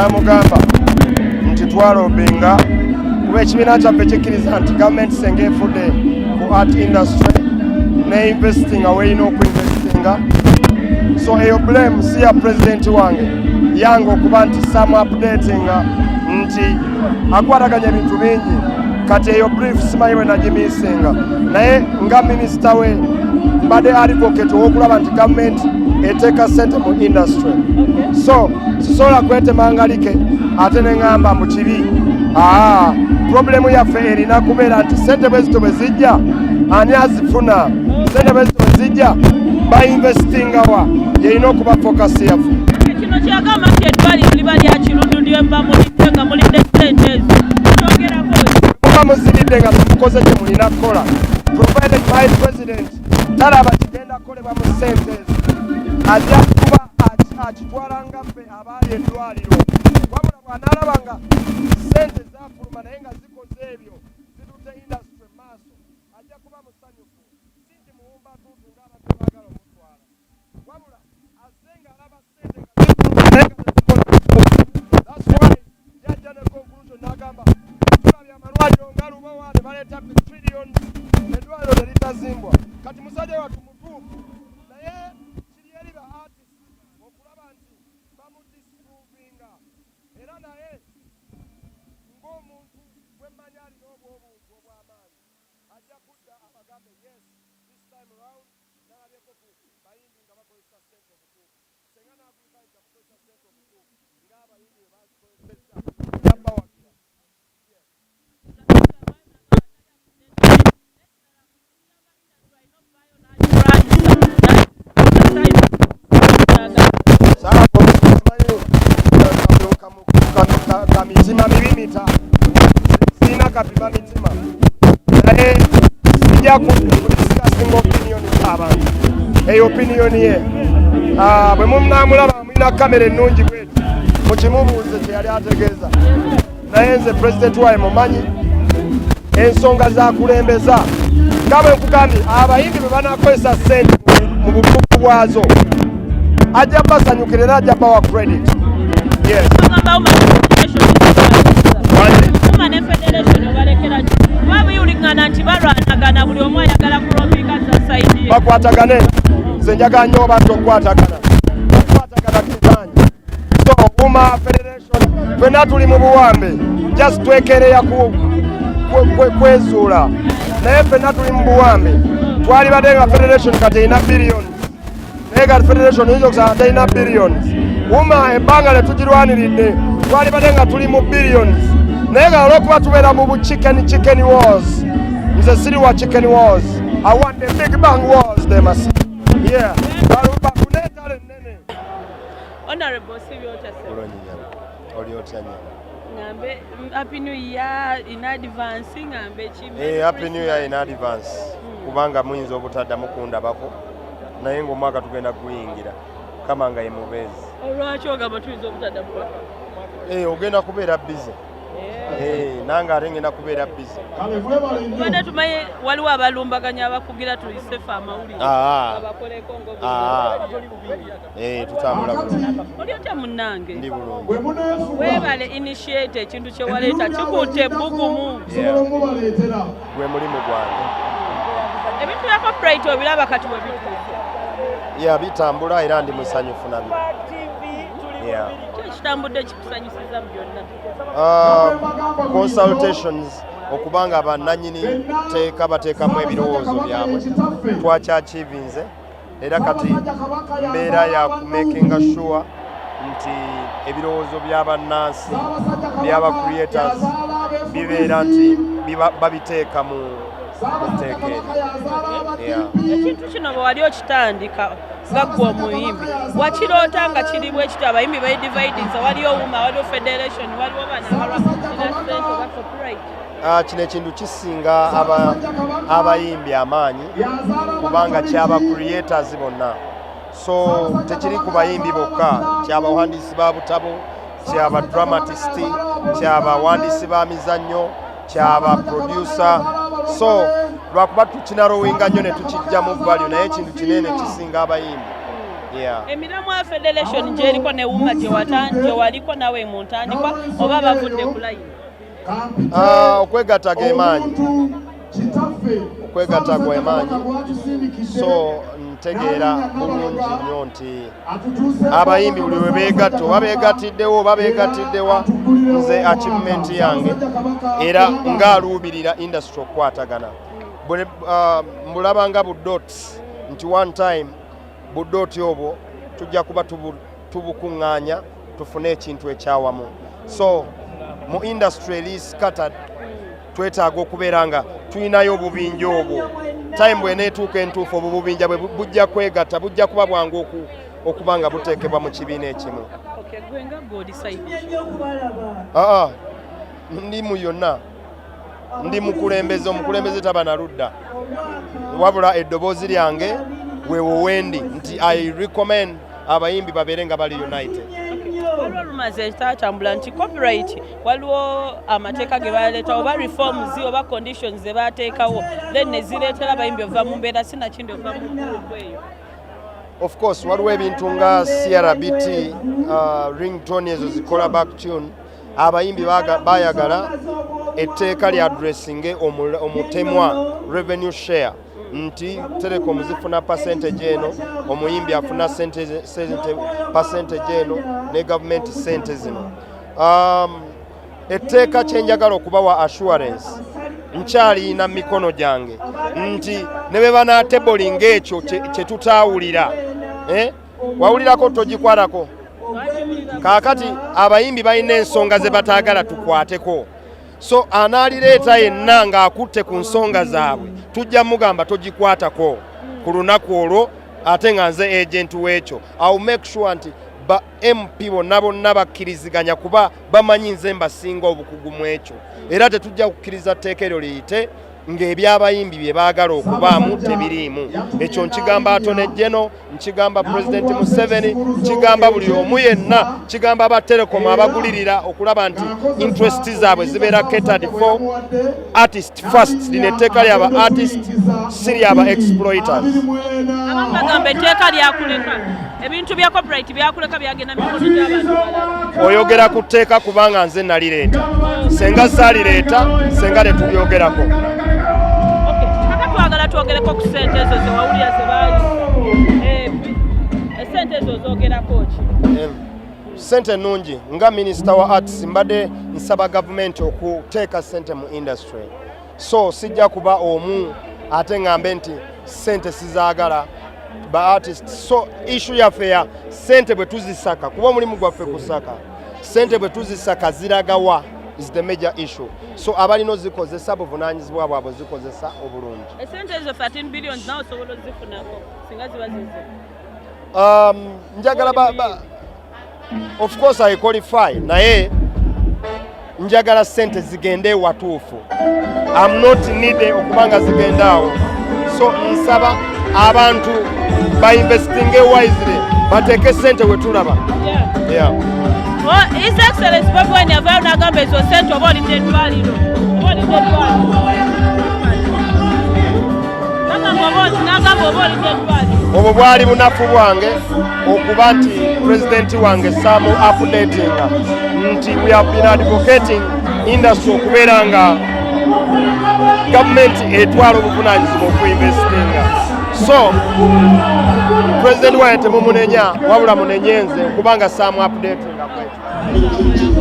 N'amugamba nti twalobinga kuba ekibiina kyaffe kikkiriza nti gavumenti senga efudde ku art industry ne investinga weerina okuinvestinga. So eyo blame si ya pulezidenti wange, yange okuba nti some updatinga nti akwataganya ebintu bingi. Kati eyo brief simanyi bwe nagimisinga, naye nga minisita we mbadde advocate ow'okulaba nti gavumenti eteeka ssente mu industry. So sisobola kwetema ngalike ate neŋŋamba mu kibi. Aa, problem yaffe erina kubeera nti ssente bwe zito bwe zijja, ani azifuna? Ssente bwe zito bwe zijja, bainvestingawa? Yerina okuba focus yaffe. Kino kyagamba nti eddwaliro liba lya Kirundu, lyemba mulidde nga mulidde ssente ezo, kyogerako? Muba muziridde nga temukoze kye mulina kukola. Provided my president talaba kigenda kukolebwa mu ssente ezo, ajja kuba akitwala nga ffe abaali eddwaliro. Wabula bw'anaalaba nga ssente zafuluma naye nga zikoze ebyo, zitutte industry maaso, ajja kuba musanyufu. Si nti muwumba tuutu ng'abantu baagala omutwala, wabula azze ng'alaba ssente nga zifuluma naye nga tezikola butuufu. That's why yajja ne conclusion n'agamba, tulabye amalwaliro nga Lubowa ne baleeta trillions, eddwaliro ne litazimbwa. Kati musajja wattu mutuufu, naye kiri eri ba artist okulaba nti bamudisprovinga. Era naye ng'omuntu gwe mmanyi alina obwobuntu obw'amaanyi, ajja kudda abagambe, "Yes, this time round nalabyeko ku bayimbi nga bakozesa ssente obutuufu." Senga n'agriculture mukozesa ssente obutuufu ng'abayimbi bwe bazikozesezza, yabawagira. Yes. Sawa, simanyi kamitima mibi mita, sirina kapima mitima, naye sijja kudiscussinga opinion z'abantu. Eyo opinion ye. Ah, bwe munamulaba mulina kamera ennungi bweti, mukimubuuze kye yali ategeeza. Naye nze pulezidenti waye mumanyi ensonga zakulembeza. Nga bwe nkugambye, abayimbi bwe banakozesa ssente mu butuufu bwazo, ajja basanyukira era ajja bawa credit, yes. UMA ne federation obalekera ki? Kuba biyuliŋŋana nti balwanagana, buli omu ayagala kulobinga za side ye. Bakwatagane. Nze njagala nnyo abantu okukwatagana. Okukwatagana kimaanyi. So UMA, federation, ffenna tuli mu buwambe, just twekereya kwezuula, naye ffenna tuli mu buwambe. Twalibadde nga federation kati erina billions, naye kati federation oyinza okusanga terina billions. UMA ebbanga lye tugirwaniridde, twalibadde nga tuli mu billions, naye nga olwokuba tubeera mu bu chicken chicken wars. Nze siri wa chicken wars. I want the big bang wars. They must, yeah, bafune entalo ennene. Honorable, osibye otya, ssebo? Bulungi nyabo, oli otya nyabo? Ngambe happy new year in advance? Ngambe ki? Eh, happy new year in advance, kubanga muyinza obutaddamu kundabako, naye ng'omwaka tugenda guyingira kama nga ye mubeezi. Olwaki ogamba tuyinza obutaddamu? Eh, ogenda kubeera busy. Eh, nange ate ngenda kubeera busy. Tubadde tumanyi waliwo abalumbaganya abakugira tuyise fe amawulire abakoleko. Eh, tutambula bulungi. Oli otya munnange? Ndi bulungi. Weebale initiate ekintu kye waleeta, kikutte ebbugumu. Gwe mulimu gwange. Ebintu bya copyright obiraba kati we bituuse? Ya, bitambula era ndi musanyufu nabyo. Yeah. Ki ekitambudde kikusanyusiza mu byonna? Consultations, okubanga bannanyini teeka bateekamu ebirowoozo byabwe, twakyakivinze. Era kati mbeera ya kumakinga sure nti ebirowoozo by'abannansi, by'aba creators, bibeera nti babiteeka mu tteeka eryo. Yeah. Ekintu kino bwe wali okitandika nga ggwe omuyimbi, wakiroota nga kiri bwe kityo, abayimbi bedividinza, waliwo UMA, waliwo federation, waliwo bano abalwanira ssente oba copyright? Ah, kino ekintu kisinga abayimbi amaanyi, kubanga kyaba creators bonna. So tekiri ku bayimbi bokka, kyabawandiisi ba butabo, kyaba dramatist, kyabawandiisi ba mizannyo, kyaba producer. So lwakuba tukinarrowinga nnyo ne tukijjamu value, naye ekintu kinene kisinga abayimbi. Yeah. Emiramwa federation gyeriko ne UMA gyewaliko nawe mu ntandikwa, oba bavudde ku layini? Ah, okwegatta ge maanyi, okwegatta gwe maanyi. So ntegeera bulungi nnyo nti abayimbi buli we beegatta, oba beegattiddewo oba beegattiddewa, nze achievement yange era ng'aluubirira industry okukwatagana. Mbulaba nga bu dots nti one time bu dot obwo tujja kuba tubukuŋŋaanya tufune ekintu ekyawamu. So mu industry eri scattered, twetaaga okubeera nga tulinayo obubinja obwo. Time bweneetuuka entuufu, obwo bubinja bwe bujja kwegatta, bujja kuba bwangu okuba nga buteekebwa mu kibiina ekimu. Okay, gwe nga gwe oli side? Aa, ndi mu yonna, ndi mukulembeze. Omukulembeze taba na ludda, wabula eddoboozi lyange weewo wendi nti I recommend abayimbi babeere nga bali united. Waliwo rumours ezitatambula nti copyright, waliwo amateeka ge baleeta oba reforms oba conditions ze bateekawo, then ne zireetera abayimbi ova mu mbeera, sinakindi ova mu group eyo. Of course, waliwo ebintu nga CRBT, ringtone ezo zikola back tune. Abayimbi bayagala etteeka lya addressinge omutemwa revenue share, nti telecom zifuna percentage eno, omuyimbi afuna sente percentage eno, ne gavumenti sente zino. Etteeka kyenjagala okubawa assurance, nkyalina mikono gyange nti ne bwe banaatablinga ekyo kye tutaawulira, eh? Wawulirako togikwatako. Kaakati abayimbi balina ensonga ze bataagala tukwateko, so anaalireeta yenna ng'akutte ku nsonga zaabwe, tujja mugamba togikwatako ku lunaku olwo. Ate nga nze agent w'ekyo, I will make sure nti ba MP bonna bonna bakkiriziganya, kuba bamanyi nze mbasinga obukugu mu ekyo. Era tetujja kukkiriza tteeka eryo liyite ng'ebyabayimbi bye baagala okubaamu tebiriimu. Ekyo nkigamba Attorney General, nkigamba President Museveni, nkigamba buli omu yenna, nkigamba aba telecom abagulirira okulaba nti interest zaabwe zibeera catered for. Artist first. Lino etteeka lyaba artist, si lyaba exploiters. Abamu bagamba etteeka lyakuleka, ebintu bya copyright byakuleka, byagenda mikono gy'abantu balala. Oyogera ku tteeka kubanga nze nalireeta. Senga saalireeta, senga tetulyogerako. Okay, kaka twagala twogereko ku ssente ezo zewawulira ze baayisa. Essente ezo ozogerako ki? Sente nnungi. Nga minisita wa arts, mbadde nsaba gavumenti okuteeka sente mu industry, so sijja kuba omu ate ŋŋambe nti sente sizaagala ba artist. So issue yaffe ya sente bwe tuzisaka, kuba omulimu gwaffe kusaka sente, bwe tuzisaka ziragawa is the major issue. So abalina ozikozesa, buvunaanyizibwa bwabwe zikozesa obulungi. Essente ezo 13 billions, nawe osobola ozifunako singa ziba zize? Njagala of course I qualify, naye njagala sente zigende ewatuufu. I'm not needed okuba nga zigenda awo. So nsaba abantu bainvestinge wisely, bateeke sente wetulaba. Yeah. Oh, His Excellency Bobi Wine yavaayo n'agamba ezo sente oba olidde eddwaliro, oba olidde eddwaliro, bagamba oba n'agamba oba olidde eddwaliro. Obwo bwali bunafu bwange okuba nti pulezidenti wange saamu updatinga nti we have been advocating industry okubeera nga gavumenti etwala obuvunanyizibwa okuinvestinga. So pulezidenti wange temumunenya, wabula munenye nze kubanga saamu updatinga kwekyo.